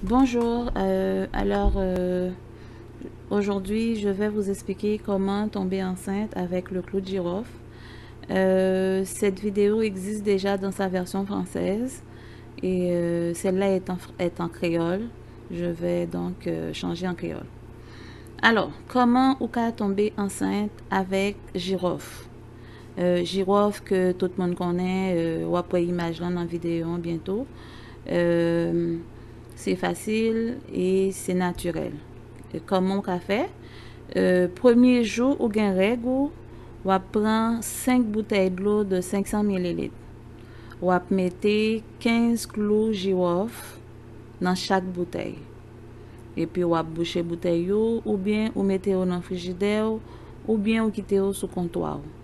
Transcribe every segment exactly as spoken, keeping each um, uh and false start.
Bonjour, euh, alors euh, aujourd'hui je vais vous expliquer comment tomber enceinte avec le clou de girofle. Euh, cette vidéo existe déjà dans sa version française et euh, celle-là est en, est en créole. Je vais donc euh, changer en créole. Alors, comment ou ka tomber enceinte avec girofle? Euh, girofle ke tout moun konnen, euh, w ap wè imaj lan nan videyo an byento. Euh, se fasil e se natirèl. E kòman w ka fè? Euh, premye jou ou gen règ ou, w ap pran senk boutèy dlo de senk san mililit. W ap mete kenz klou jiwòf nan chak boutèy. Epi w ap bouche boutèy yo, oubyen ou mete yo nan frijidè w, oubyen ou kite yo sou kontwa w.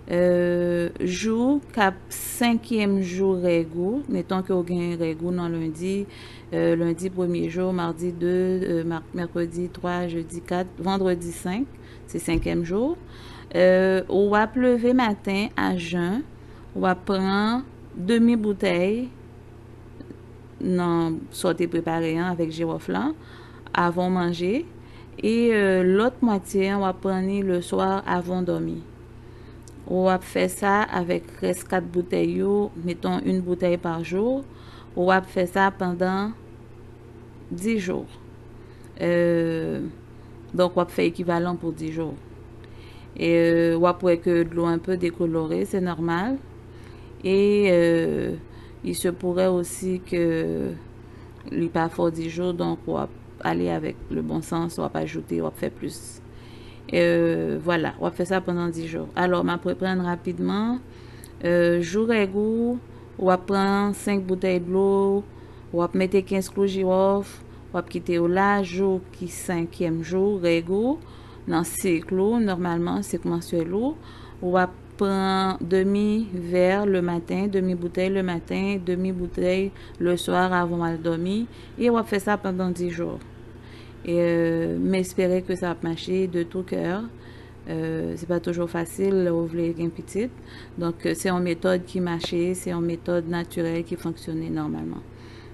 Euh, jou k ap senkyèm jou règ ou, meton ke w gen règ ou nan lendi, euh, lendi premye jou, madi de, euh, mèkredi twa, jedi kat, vandredi senk, se senkyèm jou. Euh, w ap leve maten a jen, w ap pran demi boutèy nan sa w te prepare an avèk jiwòf lan avan w manje. E euh, lòt mwatye an, w ap pran li le swa avan w dòmi. W ap fè sa avèk rès kat boutèy yo, meton yon boutèy pa jou. W ap fè sa pandan dis jou. Euh, donk, w ap fè ekivalan pou dis jou. E euh, w ap wè ke dlo enpe dekolore, se nòmal. E euh, il se pourrait aussi que li pa fè w dis jou, donk w ap ale avèk le bon sens, w ap ajoute, w ap fè plis. Euh, voilà, w ap fè sa pandan dis jou. Alò, m ap reprann rapidman. Euh, jou règ ou, w ap pran senk boutèy dlo, w ap mete kenz klou jiwòf, w ap kite yo la, jou ki senkyèm jou règ ou, nan sik ou, nòmalman, sik mansyèl ou, w ap pran demi vè le maten, demi boutèy le maten, demi boutèy le swa avan w al dòmi, e w ap fè sa pandan dis jou. E euh, m espere ke sa ap mache de tout cœur. Euh, se pa toujou fasil lè ou vle gen pitit. Donk, euh, se yon metòd ki mache, se yon metòd natirèl ki fonksyone nòmalman.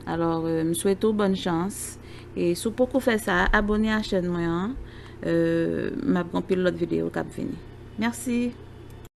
Alò, euh, m swete w bòn chans. E si w poko fè sa, abone a chèn mwen an. Euh, m ap gen anpil lòt videyo k ap vini. Mèsi!